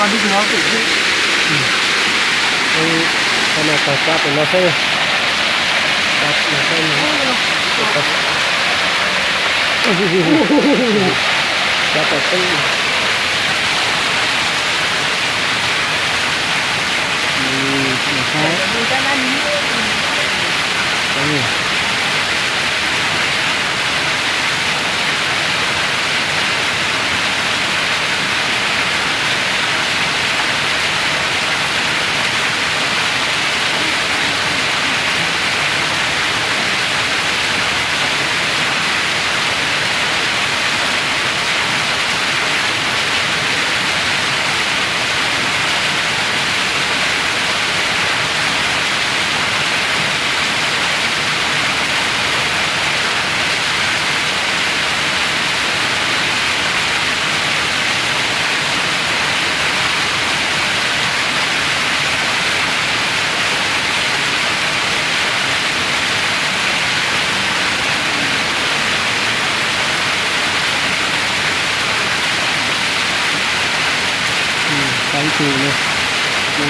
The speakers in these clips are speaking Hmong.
Tag no tag tsab pem no xwb. Tsab pem xwb. Tau ib tug no,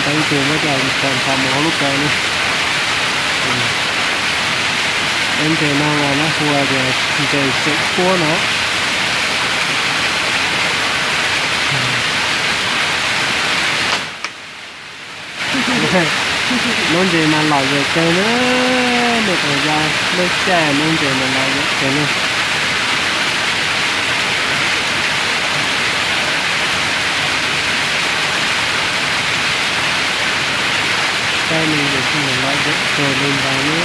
tau ib tug muab coj mus tso nrho mus hauv lub kawm no. Lub ntses no mas lawv hu tias ntses xeem puab no. Lub ntses mas lom zem kawg na, nej puas yog lub caij lub ntses mas lom zem kawg na. Caij lub ntses mas lom zem kawg li ntawd na.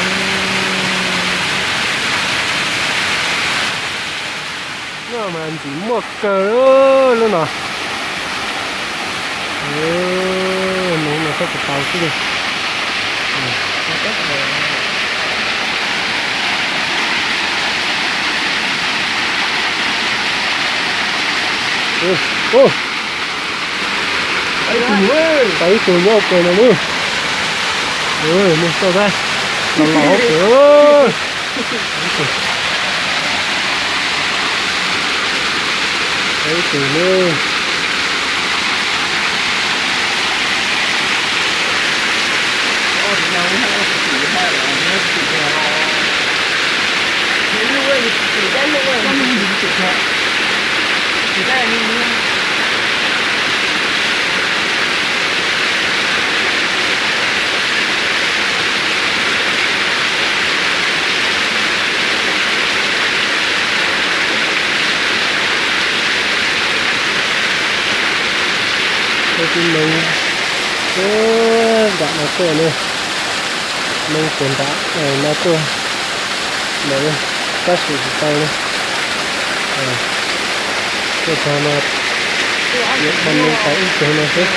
No mas ntxim muaj kawg lub no. Hmoov no txhob tsis tau xwb li. Tau ib tug nyob ua ke no na. Nej saib sab, los los hauv pem. Tau ib tug na. Tus neeg nram no tuaj na, neeg puag nram no tuaj lawm, tab sis tsis tau li. Tuaj txog no, yuav tau neeg tau ib tug no xwb.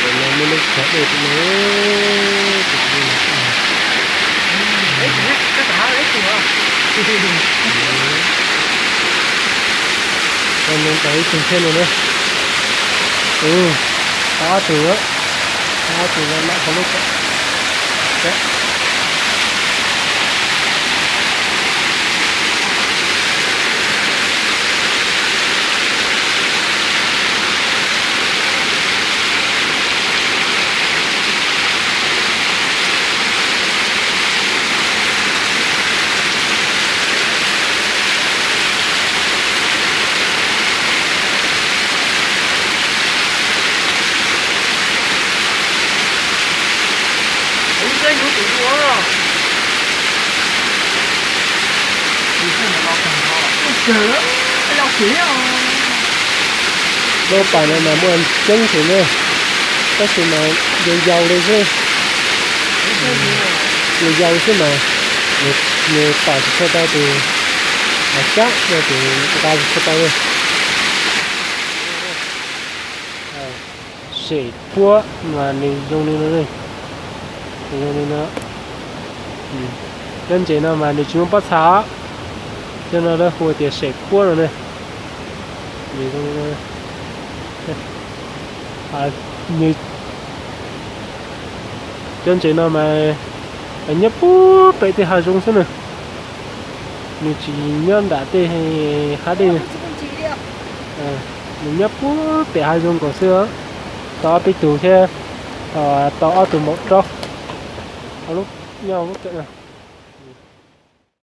Tus no muaj lub tshav dej tus no. Tau neeg tau ib tug thiab no na. Tau ob tug, tau ob tug los lam hauv lub kawm. Lub pas no mas muaj coob heev na, tab sis mas yau yau li xwb, yau yau xwb mas nws pom tsis tshua tau tus tsab no ces nqa tsis tshua tau li. Sem puab mas nws zoo li no, nws zoo li no. Cov ntses no mas nws tsis muaj pob txha, cov no lawv hu tias sem puab no ne. Cov ntses no mas nyob puag pem tej hav zoov xwb na, nws tsis nyob nram tej hav dej. Nyob puag pem hav zoov nkaus xwb. Tau ob peb tug thiab, tau ob tug maum raub nyob hauv lub kawm.